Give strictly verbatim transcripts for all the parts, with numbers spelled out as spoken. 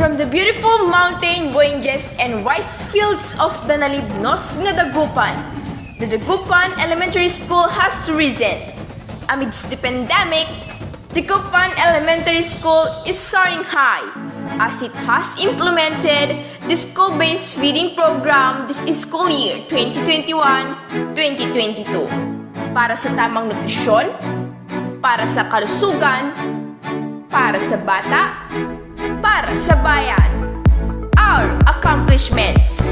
From the beautiful mountain ranges and rice fields of the Nalibnos nga Dagupan, the Dagupan Elementary School has risen. Amidst the pandemic, Dagupan Elementary School is soaring high as it has implemented the school-based feeding program this school year twenty twenty-one twenty twenty-two para sa tamang nutrisyon, para sa kalusugan, para sa bata, para sa bayan. Our accomplishments.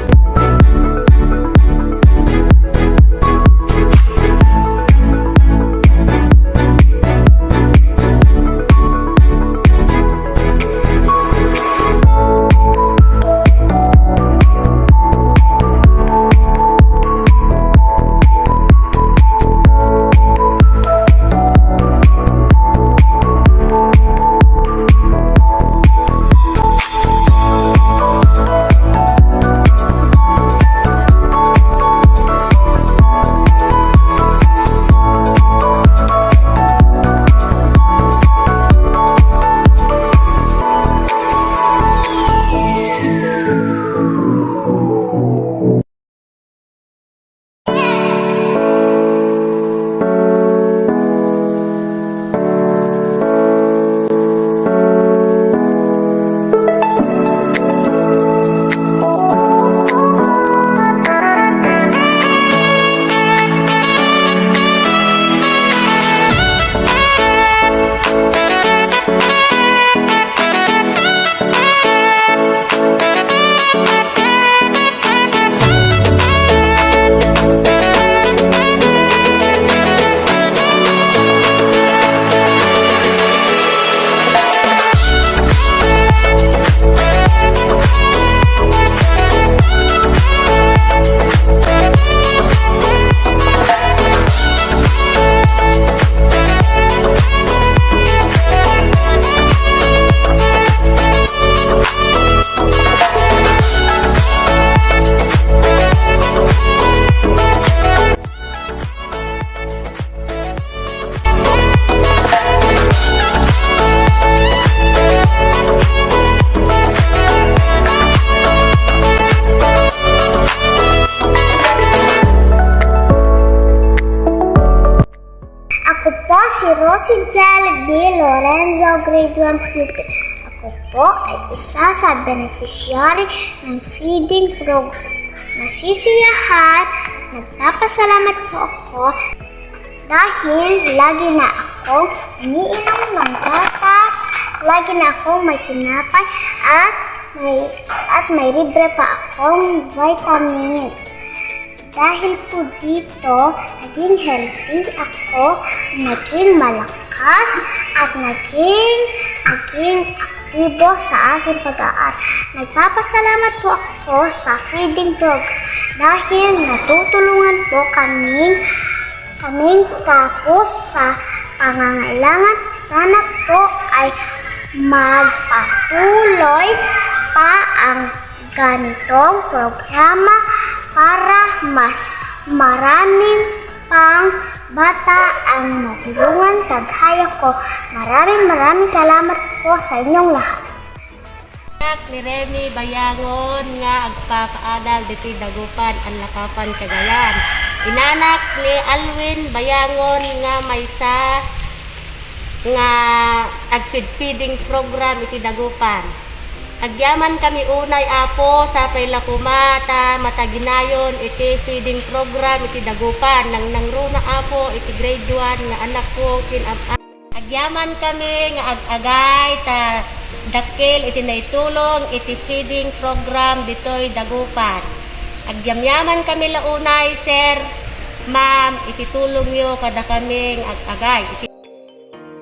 Ako po si Rosie Jelly B. Lorenzo, grade one pupil. Ako po ay isa sa beneficiary ng feeding program. Nasisiyahan, nagpapasalamat po ako dahil lagi na akong umiinom ng gatas, lagi na akong may tinapay at may, at may libre pa akong vitamins. Dahil po dito, naging healthy ako, naging malakas, at naging, naging aktibo sa aking pag-aaral. Nagpapasalamat po ako sa feeding program dahil natutulungan po kaming, kaming kapos sa pangangailangan. Sana po ay magpatuloy pa ang ganitong programa para mas maraming pang bata ang matulungan. Kagaya ko. Maraming, maraming salamat po sa inyong lahat. Anak ni Remy Bayangon nga agpakaadal ditoy Dagupan, Anlacapan, Cagayan. Inanak ni Alwin Bayangon nga maysa nga agfeed-feeding program iti Dagupan. Agyamankami unay, Apo, sapay la koma ta mataginayon iti feeding program iti Dagupan. Nangnangruna, Apo, iti grade one nga anakko ken am-, agyamankami nga ag-agay ta dakkel iti naitulong iti feeding program ditoy Dagupan. Agyamyamankami la unay, Sir, Ma'am, iti tulongyo kadakami nga ag-agay. Iti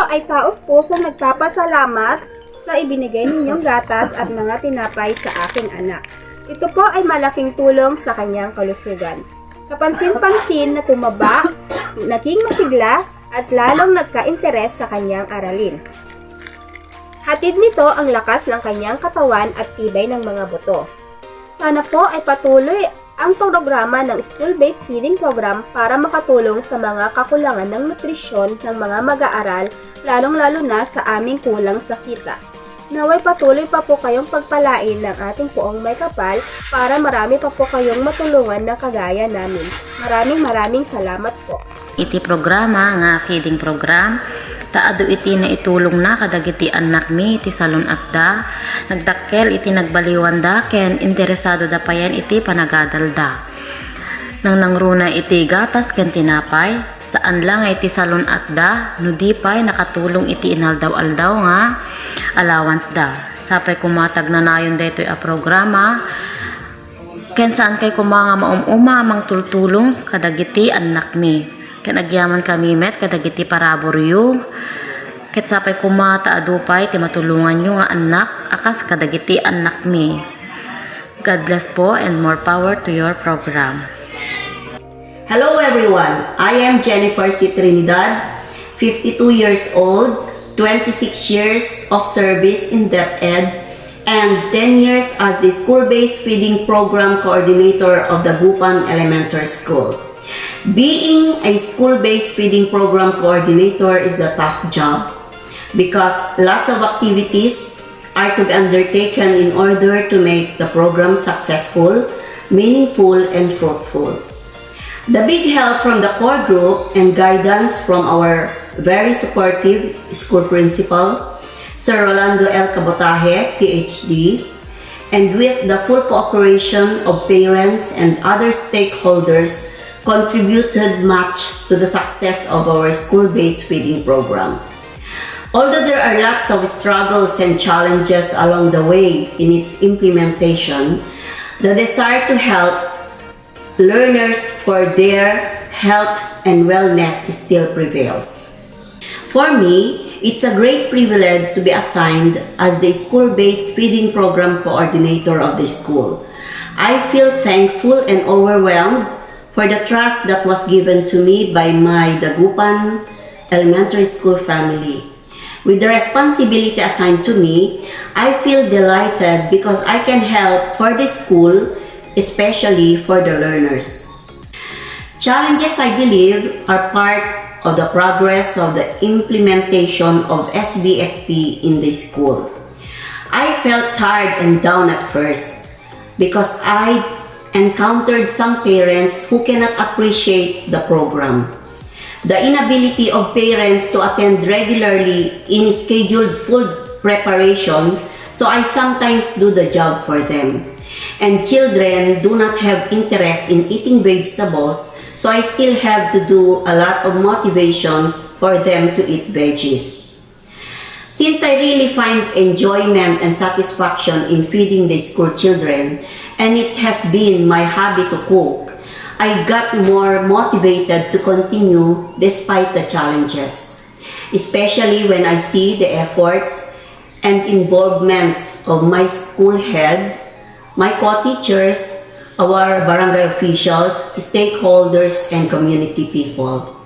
ay taos-pusong nagpapasalamat sa ibinigay ninyong gatas at mga tinapay sa aking anak. Ito po ay malaking tulong sa kanyang kalusugan. Kapansin-pansin na tumaba, naging masigla, at lalong nagka-interes sa kanyang aralin. Hatid nito ang lakas ng kanyang katawan at tibay ng mga buto. Sana po ay patuloy ang programa ng School-Based Feeding Program para makatulong sa mga kakulangan ng nutrisyon ng mga mag-aaral, lalong-lalo na sa aming kulang sa kita. Naway patuloy pa po kayong pagpalain ng ating Poong Maikapal para marami pa po kayong matulungan na kagaya namin. Maraming maraming salamat po. Iti programa nga feeding program, ta adu iti naitulongna kadagiti annakmi iti salun-atda, nagdakkel iti nagbaliwanda ken interesadoda payen iti panagadalda. Nangnangruna iti gatas ken tinapay, saan la nga iti salun-atda no di pay nakatulong iti inaldaw-aldaw nga allowance da. Sapay koma ta agnanayon daytoy a programa, ken saankay koma nga maum-uma a mangtultulong kadagiti annakmi. Ken agyamankami met kadagiti paraburyo, ket sapay koma ta adu pay ti matulonganyo nga annak a kas kadagiti annakmi. God bless po and more power to your program. Hello everyone, I am Jennifer C. Trinidad, fifty-two years old, twenty-six years of service in DepEd, and ten years as the School-Based Feeding Program Coordinator of the Gupan Elementary School. Being a school-based feeding program coordinator is a tough job because lots of activities are to be undertaken in order to make the program successful, meaningful, and fruitful. The big help from the core group and guidance from our very supportive school principal, Sir Rolando L. Cabotaje, P H D, and with the full cooperation of parents and other stakeholders, contributed much to the success of our school-based feeding program. Although there are lots of struggles and challenges along the way in its implementation, the desire to help learners for their health and wellness still prevails. For me, it's a great privilege to be assigned as the school-based feeding program coordinator of the school. I feel thankful and overwhelmed for the trust that was given to me by my Dagupan Elementary School family. With the responsibility assigned to me, I feel delighted because I can help for the school, especially for the learners. Challenges, I believe, are part of the progress of the implementation of S B F P in the school. I felt tired and down at first because I encountered some parents who cannot appreciate the program. The inability of parents to attend regularly in scheduled food preparation, so I sometimes do the job for them. And children do not have interest in eating vegetables, so I still have to do a lot of motivations for them to eat veggies. Since I really find enjoyment and satisfaction in feeding the school children, and it has been my hobby to cook, I got more motivated to continue despite the challenges, especially when I see the efforts and involvements of my school head, my co-teachers, our barangay officials, stakeholders, and community people.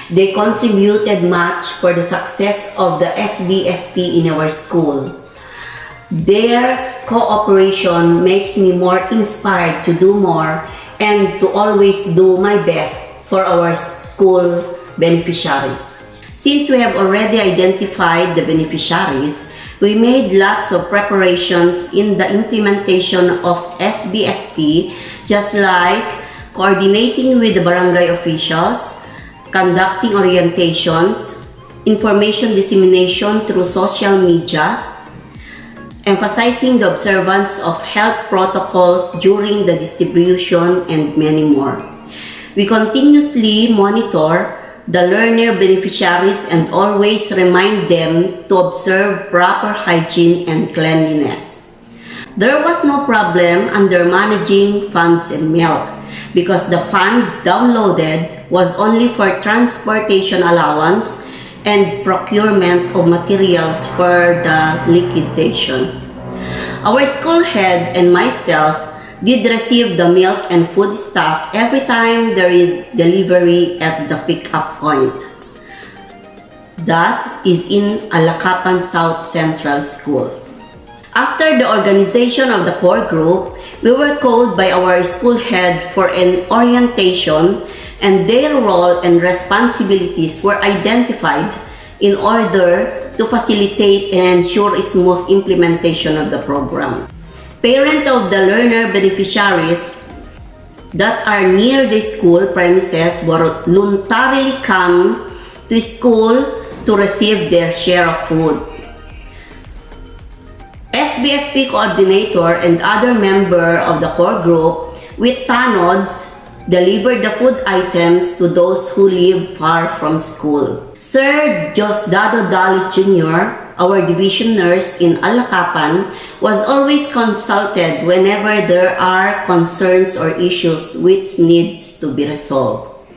They contributed much for the success of the S B F P in our school. Their cooperation makes me more inspired to do more and to always do my best for our school beneficiaries. Since we have already identified the beneficiaries, we made lots of preparations in the implementation of S B S P, just like coordinating with the barangay officials, conducting orientations, information dissemination through social media, emphasizing the observance of health protocols during the distribution, and many more. We continuously monitor the learner beneficiaries and always remind them to observe proper hygiene and cleanliness. There was no problem under managing funds and milk because the fund downloaded was only for transportation allowance and procurement of materials for the liquidation. Our school head and myself did receive the milk and food stuff every time there is delivery at the pickup point. That is in Alakapan South Central School. After the organization of the core group, we were called by our school head for an orientation, and their role and responsibilities were identified in order to facilitate and ensure smooth implementation of the program. Parent of the learner beneficiaries that are near the school premises voluntarily come to school to receive their share of food. S B F P coordinator and other member of the core group with tanods delivered the food items to those who live far from school. Sir Diosdado Dalit Junior, our division nurse in Alacapan, was always consulted whenever there are concerns or issues which needs to be resolved.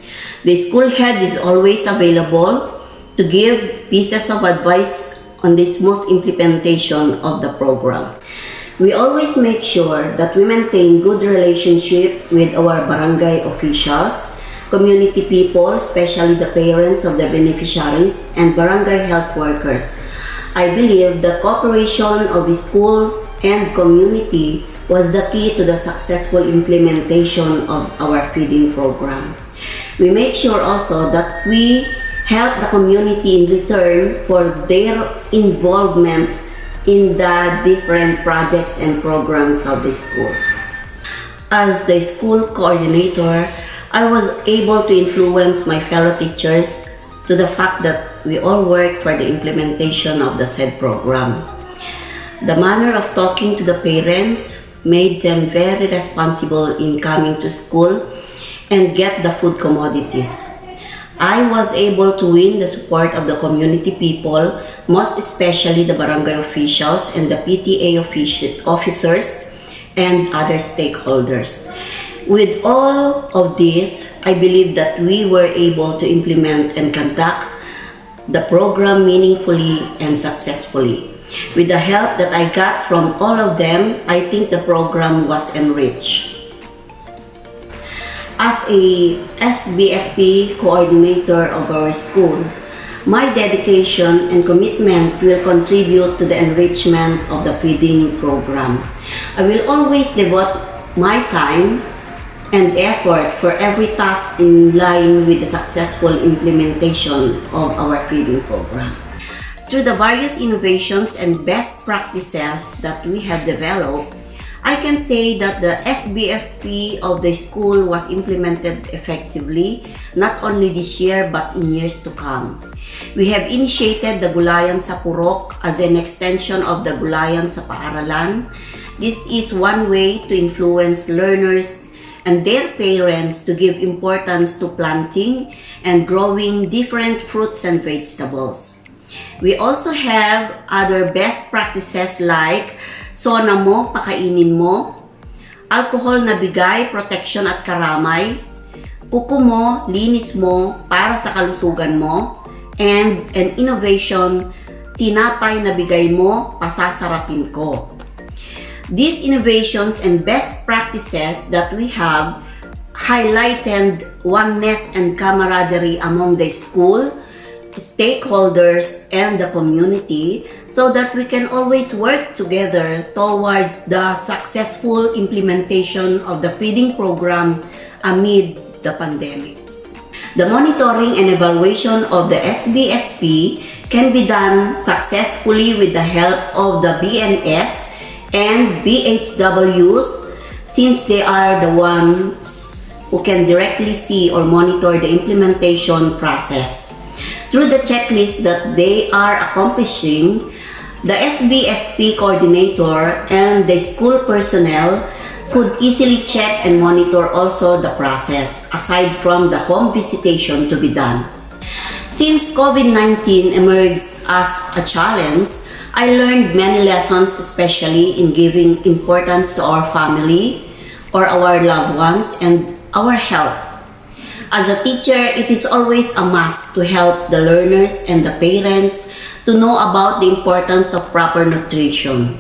The school head is always available to give pieces of advice on the smooth implementation of the program. We always make sure that we maintain good relationship with our barangay officials, community people, especially the parents of the beneficiaries, and barangay health workers. I believe the cooperation of schools and community was the key to the successful implementation of our feeding program. We make sure also that we help the community in return for their involvement in the different projects and programs of the school. As the school coordinator, I was able to influence my fellow teachers to the fact that we all work for the implementation of the said program. The manner of talking to the parents made them very responsible in coming to school and get the food commodities. I was able to win the support of the community people, most especially the barangay officials and the P T A offici- officers and other stakeholders. With all of this, I believe that we were able to implement and conduct the program meaningfully and successfully. With the help that I got from all of them, I think the program was enriched. As a S B F P coordinator of our school, my dedication and commitment will contribute to the enrichment of the feeding program. I will always devote my time and effort for every task in line with the successful implementation of our feeding program. Through the various innovations and best practices that we have developed, I can say that the S B F P of the school was implemented effectively, not only this year but in years to come. We have initiated the Gulayan sa Purok as an extension of the Gulayan sa Paaralan. This is one way to influence learners and their parents to give importance to planting and growing different fruits and vegetables. We also have other best practices like SONA mo, pakainin mo, alcohol na bigay, protection at karamay, kuko mo, linis mo, para sa kalusugan mo, and an innovation, tinapay na bigay mo, pasasarapin ko. These innovations and best practices that we have highlighted oneness and camaraderie among the school, stakeholders, and the community so that we can always work together towards the successful implementation of the feeding program amid the pandemic. The monitoring and evaluation of the S B F P can be done successfully with the help of the B N S and B H Ws, since they are the ones who can directly see or monitor the implementation process. Through the checklist that they are accomplishing, the S B F P coordinator and the school personnel could easily check and monitor also the process, aside from the home visitation to be done. Since COVID nineteen emerged as a challenge, I learned many lessons, especially in giving importance to our family or our loved ones and our health. As a teacher, it is always a must to help the learners and the parents to know about the importance of proper nutrition,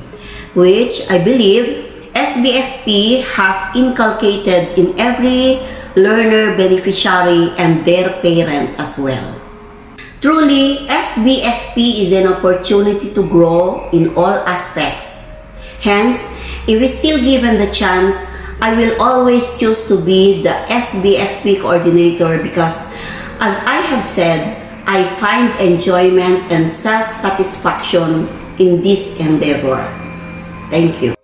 which I believe S B F P has inculcated in every learner, beneficiary, and their parent as well. Truly, S B F P is an opportunity to grow in all aspects. Hence, if still given the chance, I will always choose to be the S B F P coordinator because, as I have said, I find enjoyment and self-satisfaction in this endeavor. Thank you.